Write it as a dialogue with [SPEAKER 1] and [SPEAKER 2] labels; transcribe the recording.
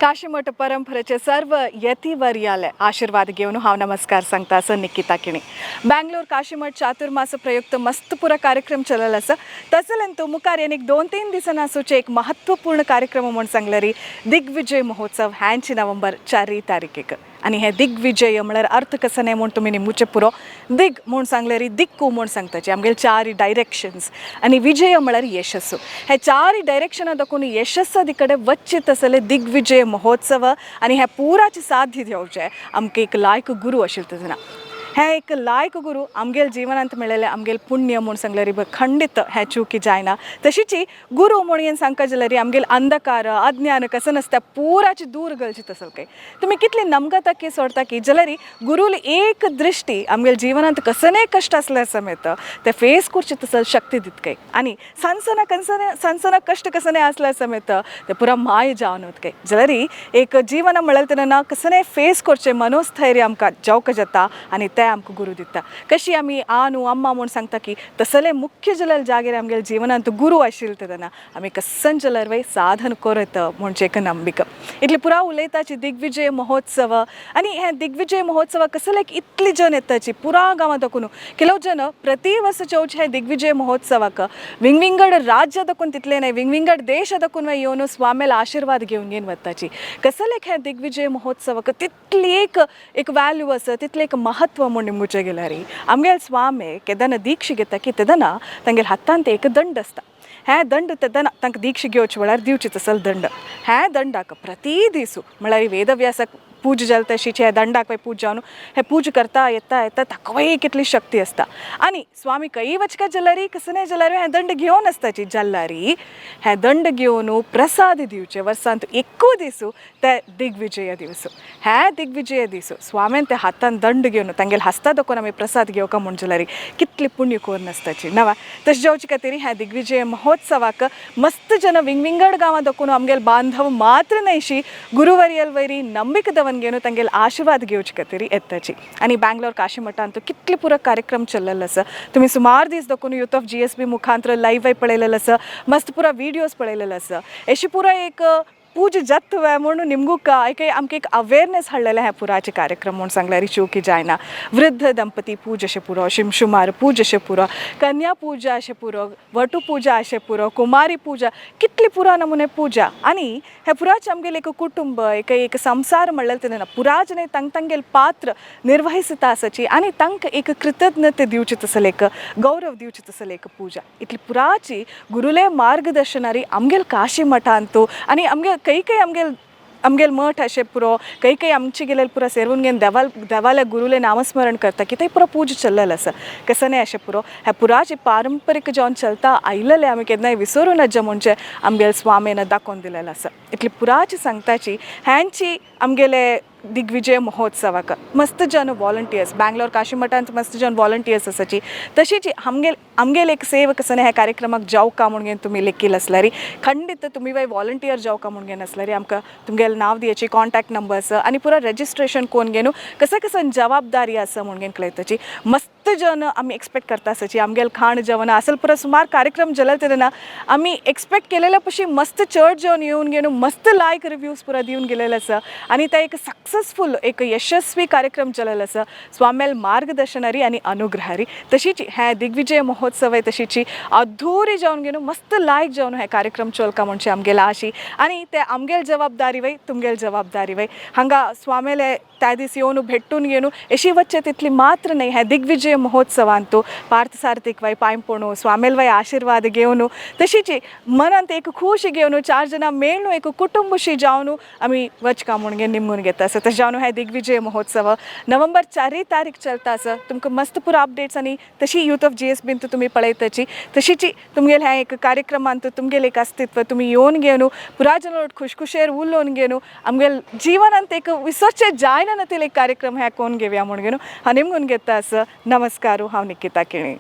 [SPEAKER 1] काशीमठ परंपरेचे सर्व यतिवर्याले आशीर्वाद घेवन हांव नमस्कार सांगता आसा निकिता किणी. बँगलोर काशीमठ चातुर्मास प्रयुक्त मस्त पुरा कार्यक्रम चलल आसा. तसलेंतू मुखार एक 2-3 दिसां आसूचे एक महत्वपूर्ण कार्यक्रम म्हूण सांगलेरी दिग्विजय महोत्सव ह्यांची नोव्हेंबर 4 तारखेक. आनी हे दिग्विजय म्हळ्यार अर्थ कसो न्हय म्हूण तुमी निमूचे पुरो. दिग म्हूण सांगलेरी दिक्कू म्हूण सांगताची आमगेले 4 डायरेक्शन्स आनी विजय म्हळ्यार यशस्सु. हे 4 डायरेक्शनां दाखोवन यशस्सा कडेन वच्चे तसले दिग्विजय महोत्सव. आनी हे पुराचे साध्य घेवचें आमकां एक लायक गुरू आशिल्ले तेन्ना हे एक लायक गुरू आमगेल जिवनांत मेळ्ळेलें आमगेल पुण्य म्हूण सांगल्यार खंडीत हें चुकी जायना. तशीच गुरू म्हणून सांगता जाल्यार आमगेल अंधकार अज्ञान कसं नासता पुराची दूर गलची तसल काय तुमी कितली नमगता की सोडता की जाल्यार गुरूल एक दृष्टी आमगेल जिवनांत कसने कश्ट आसल्यार समेत ते फेस करचे तसल शक्ती दित काय. आनी सनसना कनसने सनसना कश्ट कसने आसल्यार समेत ते पुरा माय जावन वत काय. जाल्यार एक जीवन म्हळ्यार तेन्ना कसने फेस करचें मनोस्थैर्य आमकां जावंक जाता आनी तें आमकां गुरू दिता. कशी आमी आनू अम्मा म्हूण सांगता की तसले मुख्य जाल्यार जागेर आमगेले जिवनांत गुरू आशिल्ले तेन्ना आमी कसन जाल्यार वय साधन करत म्हणचे एक नंबिका. इतले पुरा उलयताची दिग्विजय महोत्सव. आनी हे दिग्विजय महोत्सव कसले इतली जन येताची पुरा गांवांत दाखोवन ಕೆಲವು ಜನ ಪ್ರತಿ ವರ್ಷ ಚೌಚ್ हे ದಿಗ್ವಿಜಯ महोत्सवाक विंगविंगड राज्य दाखोवन तितले न्हय विंगविंगड देश दाखोवन येवन स्वामेल आशिर्वाद घेवन घेवन वताची. कसलेक हे दिग्विजय महोत्सवाक तितली एक एक व्हॅल्यू आसा तितलें एक महत्व म्हूण निमूचें गेल्यार आमगेले स्वामी केदना दीक्षा घेता की तेदना तांगेले हातांत एक दंड आसता. हें दंड तेदना तांकां दीक्षा घेवचे वेळार दिवची तसल दंड. हें दंडाक प्रति दिसू म्हळ्यार वेदव्यासाक पूजा जाल तशीच ह्या दंडाक पूजा जावन हे पूजा करता येता येता ताकवय कितली शक्ती आसता. आनी स्वामी खंय वचका जाल्यार कसने जाल्यार हें दंड घेवन आसताची जाल्यार हें दंड घेवन प्रसाद दिवचे वर्सांत एकू दिसू ते दिग्विजय दिवस. हे दिग्विजय दिस स्वामीन ते हातान दंड घेवन तांगेले हस्ता दाखोवन आमी प्रसाद घेवका म्हूण जाल्यार कितली पुण्य कोरून आसताची नवा. तशें जावचे खातीर ह्या दिग्विजय महोत्सवाक मस्त जन विंगविंगड गांवां दाखोवन आमगेले बांधव मात्र न्हयशी गुरुवर्यल वयरी ನಂಬಿಕೆ घेवन तांगेले आशिर्वाद घेवचे खातीर येताची. आनी बँगलोर काशीमठांत कितले पुरो कार्यक्रम चल्लेलो आसा तुमी सुमार दीस दाखोवन युथ ऑफ GSB मुखांतर लायव्ह पळयलेलो आसा मस्त पुरा विडियोज पळयलेलो आसा. अशी पुरा एक पूज जत्व म्हणून निमगू एक आमकां एक अवेरनेस हाडलेलें हें पुराचे कार्यक्रम म्हूण सांगल्यार चुकी जायना. वृद्ध दंपती पूज अशें पुरो, शिमशुमार पूज अशें पुरो, कन्या पूजा अशें पुरो, वटू पूजा अशें पुरो, कुमारी पूजा, कितली पुरा नमुने पूजा. आनी हे पुराचे आमगेले एक कुटुंब एक एक संसार म्हणलें तेन्ना पुराचे न्हय तांक तांगेले पात्र निर्वहिसता आसाची आनी तांकां एक कृतज्ञते दिवची तसले एक गौरव दिवची तसले एक पूजा. इतली पुराची गुरुले मार्गदर्शनारी आमगेले काशी मठांतू आनी आमगे खंय खंय आमगेले आमगेले मठ अशें पुरो खंय खंय आमचे गेलेले पुरा सेरून घेवन देवाल देवाल्या गुरुले नामस्मरण करता की ते पुरो पूजा चल्लेलें आसा. कसं न्हय अशें पुरो ह्या पुराचे पारंपरीक जावन चलता आयलेलें आमी केन्नाय विसरूं नज म्हणजे आमगेले स्वामीन दाखोवन दिलेलें आसा. इतली पुराची सांगताची ह्यांची आमगेले दिग्विजय महोत्सवाक मस्त जन वॉलंटियर्स बँगलोर काशी मठांत मस्त जन वॉलंटियर्स आसाची. तशीच आमगेल आमगेले एक सेवक आसा ह्या कार्यक्रमाक जावका म्हूण घेवन तुमी लेखील आसल्यार खंडीत तुमी वय वॉलंटियर जावका म्हूण घेवन आसल्यार आमकां तुमगेले नांव दियाची कॉन्टॅक्ट नंबर्स आनी पुरा रजिस्ट्रेशन कोण घेवन कसं कसं जबाबदारी आसा म्हूण घेवन कळयताची. मस्त जन आमी एक्सपेक्ट करता आसाची आमगेले खाण जेवण असल पुरा सुमार कार्यक्रम जाले तेन्ना आमी एक्सपेक्ट केलेल्या पशी मस्त चड जेवण येवन घेवन मस्त लायक रिव्यूज पुरा दिवन गेलेले आसा. आनी ते एक सक्सेसफूल एक यशस्वी कार्यक्रम चललेलो आसा स्वाम्याल मार्गदर्शनारी आनी अनुग्रहारी. तशीच हे दिग्विजय महोत्सव आहे तशीची अधुरी जावन घेवन मस्त लायक जावन हे कार्यक्रम चलका म्हणचे आमगेले आशी. आनी ते आमगेले जबाबदारी वय तुमगेले जबाबदारी वय हांगा स्वामेले त्या दीस येवन भेटून घेवन अशी वच्चे तितली मात्र न्हय हे दिग्विजय महोत्सवांतू पार्थसारथीक वय पांयपणू स्वामेल वय आशिर्वाद घेवन तशीच मनांत एक खुशी घेवन 4 जाणां मेळून एक कुटुंबशी जावन आमी वचका म्हूण घेवन निमगून घेता आसा. तशें जावन हे दिग्विजय महोत्सव नोव्हेंबर 4 तारीख चलता आसा. तुमकां मस्त पुरो अपडेट्स आनी तशी युथ ऑफ GSB तुमी पळयताची. तशीच तुमगेले हें एक कार्यक्रमांत तुमगेलें एक अस्तित्व तुमी येवन घेवन पुरा जन खुशखुशेर उलोवन घेवन आमगेले जिवनांत एक विसरचें जायना ना एक कार्यक्रम हें कोण घेवया म्हूण घेवन हांव निमगून घेता आसा. नमस्कार, हांव निकिता केणी.